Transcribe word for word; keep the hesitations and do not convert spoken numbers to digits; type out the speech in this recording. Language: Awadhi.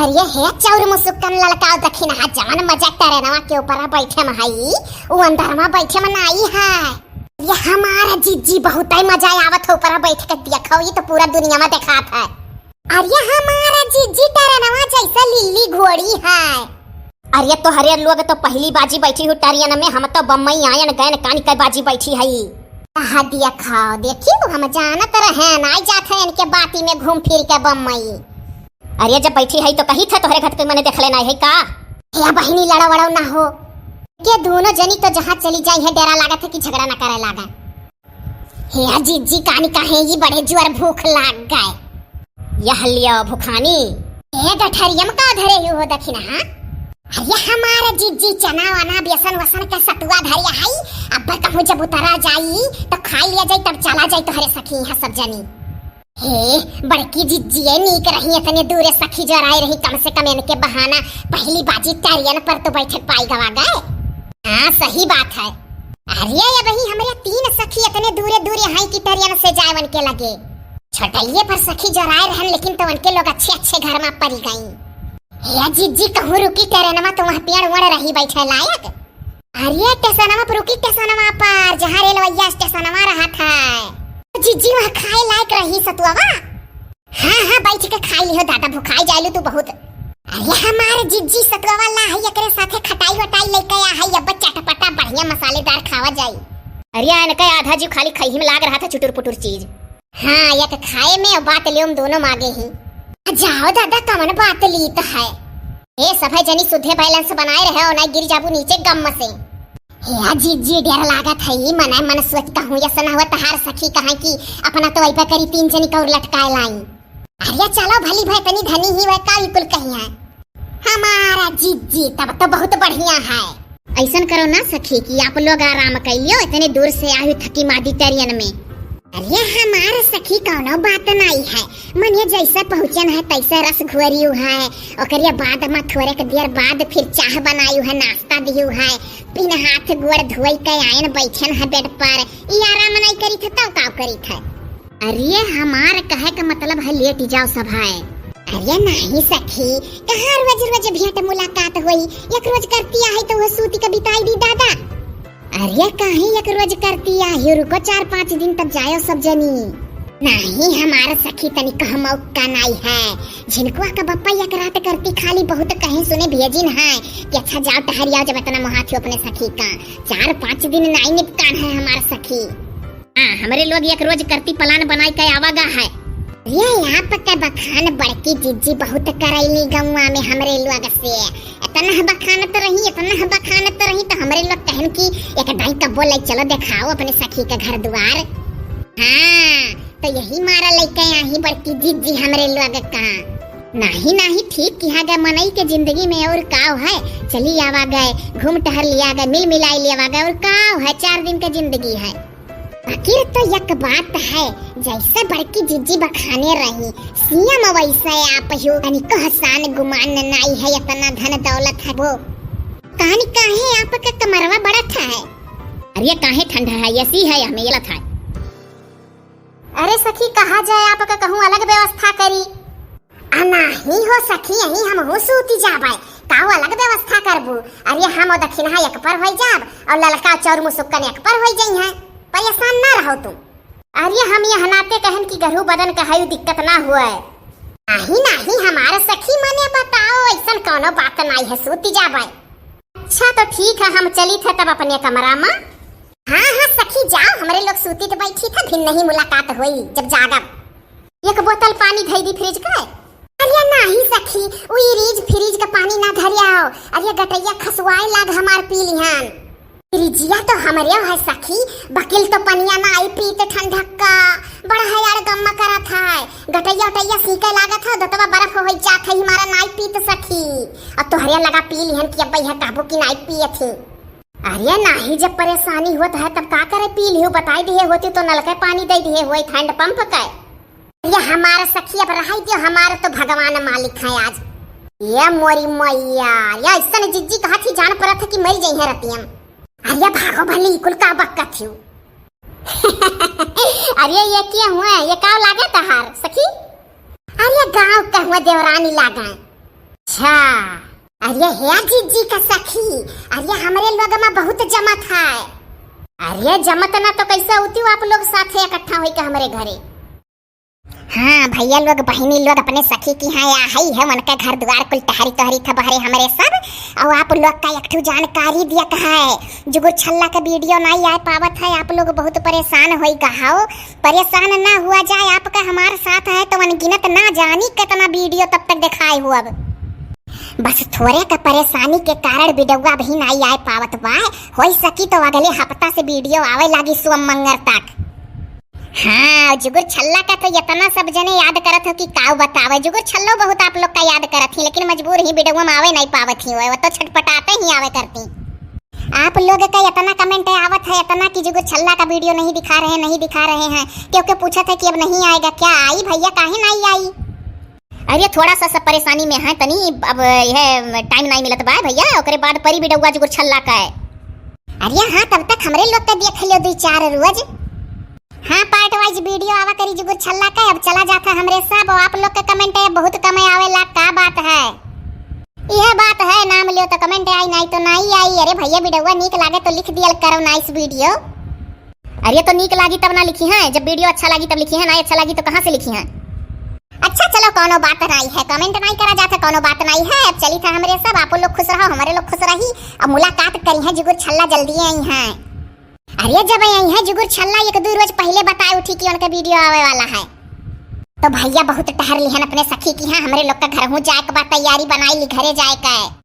अरे हे चौर मुसुक्कन ललकाओ दखिनहा, जवन मजा टरेनवा के ऊपर बैठे में हई, उ अंदर में बैठे में नाई है। ये हमार जिज्जी बहुत ही मजा आवत हो ऊपर बैठ के देखो, ये तो पूरा दुनिया में देखात है। अरे हमार जिज्जी टरेनवा जैसे लिल्ली घोड़ी है। अरे तोहरे लोग तो पहली बाजी बैठी हूँ टरियन में, हम तो बम्मई आयन गयन कान के बाजी बैठी हई। कहा दिया खाओ, देखियो हम जानत रहे, नाई जात है इनके बाती में घूम फिर के बम्मई। अरे जब बैठी है तो कही थे तोहरे घर पे मने देखले नाई है का? हे बहिनी लड़ा वड़ा ना हो, के दोनों जनी तो जहाँ चली जाई है डेरा लागत है कि झगड़ा ना करे लागे। हे जिज्जी कानी काहे ये बड़े जुआर भूख लाग गए। यह लियो भुखानी। ए गठरियम का धरे ही हो दखिनहा? अरे हमार जिज्जी चना वना बेसन वसन के सतुआ धरिया हई, अब कहूँ जब उतरा जाई तो खाई लिया जाई, तब चला जाई तोहरे सखी यहाँ सब जनी। हे बड़की जिज्जी ए नीक रही, इतने दूरे सखी जराए रही, कम से कम इनके बहाना पहली बाजी टरियन पर तो बैठक पाई गवा गए। हाँ सही बात है। अरे अब ही हमरे तीन सखी इतने दूरे दूरे हैं कि टरियन से जाए उनके लगे। छोटइये पर सखी जराए रहन, लेकिन तो उनके लोग अच्छे अच्छे घर में पड़ी गई। हे जिज्जी कहूँ रुकी टरेनवा तो वहाँ पेड़ वड़ रही बैठे लायक। अरे स्टेशनवा पर रुकी, स्टेशनवा पर जहाँ रेलवैया स्टेशनवा रहत है। जिज्जी वहाँ खाए लायक रही सतुआवा। हाँ हाँ बैठ के खाई लिहो दादा, भुखाई जाइलू तू बहुत। अरे हमार जिज्जी सतुआवा ला है, एकरे साथे खटाई वटाई लेके आ है, अब चटपटा बढ़िया मसालेदार खावा जाई। अरे इनका आधा जीव खाली खइही में लाग रहा था चुटुर पुटुर चीज। हाँ, एक खाए में और बात लेम दोनों मागे ही। जाओ दादा, कवन बात लीत है? ए सभे जनी सुधे बैलेंस बनाए रहे और नहीं गिर जाबू नीचे गम से। हे जिज्जी डर लागत है, ई मने मन सोच कहूँ यस ना हुआ तहार सखी कहाँ की अपना तो ऐबे करी तीन जनी का और लटकाए लाई। अरे चलो भली भाई तनी धनी ही वह का ई कुल कही है। हमारा जिज्जी तब तो बहुत बढ़िया है। ऐसन करो ना सखी कि आप लोग आराम कर लियो, इतने दूर से आयु थकी मादी टरियन में। अरे हमार सखी कौनो बात नाई है, मने जैसे पहुँचन है तैसे रस घोरियु है, ओकरे बाद में थोड़े के देर बाद फिर चाह बनायु है, नाश्ता दियु है, फिर हाथ गोड़ धोई के आयन बैठन है बेड पर। ई आराम नाई करी थे तो का करी थे? अरे हमार कहे के मतलब है लेट जाओ सभाए। अरे नहीं सखी, कहाँ रोज रोज भेंट मुलाकात होई? एक रोज करती आहे तो वह सूती के बिताई दी दादा। अरे काहे एक रोज करती आहे, रुको चार पाँच दिन तब जायो सब जनी। नहीं हमार सखी तनी कह मौका नाई है, झिनकुआ का बप्पा एक रात करती खाली बहुत कहीं सुने भेजिन है कि अच्छा जाओ टहरियाओ जब इतना मोहात हो अपने सखी का। चार पाँच दिन नाई निपकान है हमार सखी। हाँ, हमरे लोग एक रोज करती प्लान बनाई के आवागा है। ये आपके बखान बड़की जिज्जी बहुत करैली गौवा में हमरे लोग से। इतना बखानत रही, इतना बखानत रही तो हमरे लोग कहन कि एक दाई कब्बो ले चलो देखाओ अपने सखी के घर दुआर। हाँ, तो यही मारा लेके आई बड़की जिज्जी हमरे लोग का। नाही नाही ठीक किहा गए, मनई के जिंदगी में और काव है। चली आवा गए, घूम टहर लिया गए, मिल मिलाई लिया गए, और काव है, चार दिन के जिंदगी है। आखिर तो एक बात है, जैसे बड़की जिज्जी बखाने रही, सीएम वैसे आप हो, तनिको हसान गुमान नाई है, इतना धन दौलत है वो। कहानी काहे आपका कमरवा बड़ा था है? अरे काहे ठंडा है, एसी है, हमें ये था। अरे सखी, कहा जाए आपका कहूँ अलग व्यवस्था करी। आ नाही हो सखी, यहीं हमहू सूती जाबै, काऊ अलग व्यवस्था करबू? अरे हम और दखिनहा एक पर होई जाब और ललका चौर मुसुक्कन एक पर होई जइहैं, परेशान ना रहो तुम। अरे हम यह नाते कहन कि गरहू बदन का हयू दिक्कत ना हुए। नाही नाही हमार सखी, मने बताओ, ऐसन कौनो बात नाई है, सूती जाबै। अच्छा तो ठीक है, हम चली थे तब अपने कमरा में। हाँ हाँ सखी जाओ, हमरे लोग सूती तो बैठी थे, फिर नहीं मुलाकात होई जब जागब। एक बोतल पानी धई दी फ्रिज के। अरे नाही सखी, उई रिज फ्रिज के पानी ना धरे आओ। अरे गटैया खसुआए लाग हमार पी लिहान। फ्रिजिया तो हमरे है सखी, बकिल तो पनिया ना आई पीत ठंडक का। बड़ा है यार गम्मा करत है। गटैया उटैया सीके लागत है, दतवा बर्फ होई जात है, हमारा नाई पीत सखी। अब तोहरे लगा पी लिहन कि अब यह कहबो कि नाई पिए थी। अरे नाही, जब परेशानी होत है तब का करे, पी लिहू, बताई दिहे होती तो नलके पानी दे दिहे होई हैंड पंप के। अरे हमार सखी अब रहाई दियो, हमार तो भगवान मालिक है आज। ये मोरी मैया, ये ऐसन जिज्जी कहा थी जान परत है कि मर जइहैं रतियम। अरे भागो भली, कुल का बक्का थी। अरे ये के हुए, ये का लागे तहार सखी? अरे गाँव के हुए देवरानी लागे। अच्छा, अरे हे जिज्जी का सखी, अरे हमरे लोग मा बहुत जमत है। अरे जमत ना तो कैसे होती हो आप लोग साथे इकट्ठा होई के हमरे घरे? हाँ भैया लोग, बहिनी लोग, अपने सखी की हाँ या हई है, उनका घर द्वार कुल टहरी तोहरी था बहरे हमरे सब। और आप लोग का एक ठो जानकारी दिया कहा है, जुगुर छल्ला का वीडियो नहीं आ पावत है, आप लोग बहुत परेशान होई गहाओ। परेशान ना हुआ जाए, आपका हमार साथ है तो अनगिनत ना जानी कितना वीडियो तब तक दिखाए हो। अब बस थोड़े का परेशानी के कारण वीडियो अभी नहीं आ पावत बा, हो सकी तो अगले हफ्ता से वीडियो आवे लागी सोम मंगर तक। हाँ, जुगुर छल्ला का तो इतना सब जने याद करत हो कि काऊ बतावे। जुगुर छल्लो बहुत आप लोग का याद करत ही, लेकिन मजबूर ही, वीडियो में आवे नहीं पावत ही, वो तो छटपटाते ही आवे करती। आप लोग का इतना कमेंट आवत है, इतना कि जुगुर छल्ला का वीडियो नहीं दिखा रहे, नहीं दिखा रहे हैं, क्योंकि पूछत है कि अब नहीं आएगा क्या? आई भैया, काहे नहीं आई? अरे थोड़ा सा सब परेशानी में है तनी, अब यह टाइम नहीं मिलत बा भैया, ओकरे बाद परी वीडियो जुगुर छल्ला का है। अरे हाँ, तब तक हमरे लोग का देख लियो दो चार रोज। हाँ, पार्ट वाइज वीडियो आवा करी जुगुर छल्ला का। अब चला जाता हमरे सब, आप लोग के कमेंट है बहुत कम आवेला, का बात है? यह बात है, नाम लियो तो कमेंट आई, नहीं तो नहीं आई। अरे भैया, वीडियो नीक लागे तो लिख दियल करो नाइस वीडियो। अरे तो नीक लागी तब ना लिखी है, जब वीडियो अच्छा लागी तब लिखी है, नहीं अच्छा लागी तो कहाँ से लिखी है? अच्छा चलो, कोनो बात नहीं है, कमेंट नहीं करा जाता, कोनो बात नहीं है। अब चली था हमरे सब, आप लोग खुश रहो, हमारे लोग खुश रही। अब मुलाकात करी है जुगुर छल्ला, जल्दी आई हैं। अरे जब आई है जुगुर छल्ला, एक दो रोज पहले बताए उठी कि उनका वीडियो आवे वाला है। तो भैया बहुत टहर लिहन अपने सखी की, हाँ हमरे लोग का घर हूँ जाए के बा, तैयारी बनाई ली घरे जाए के।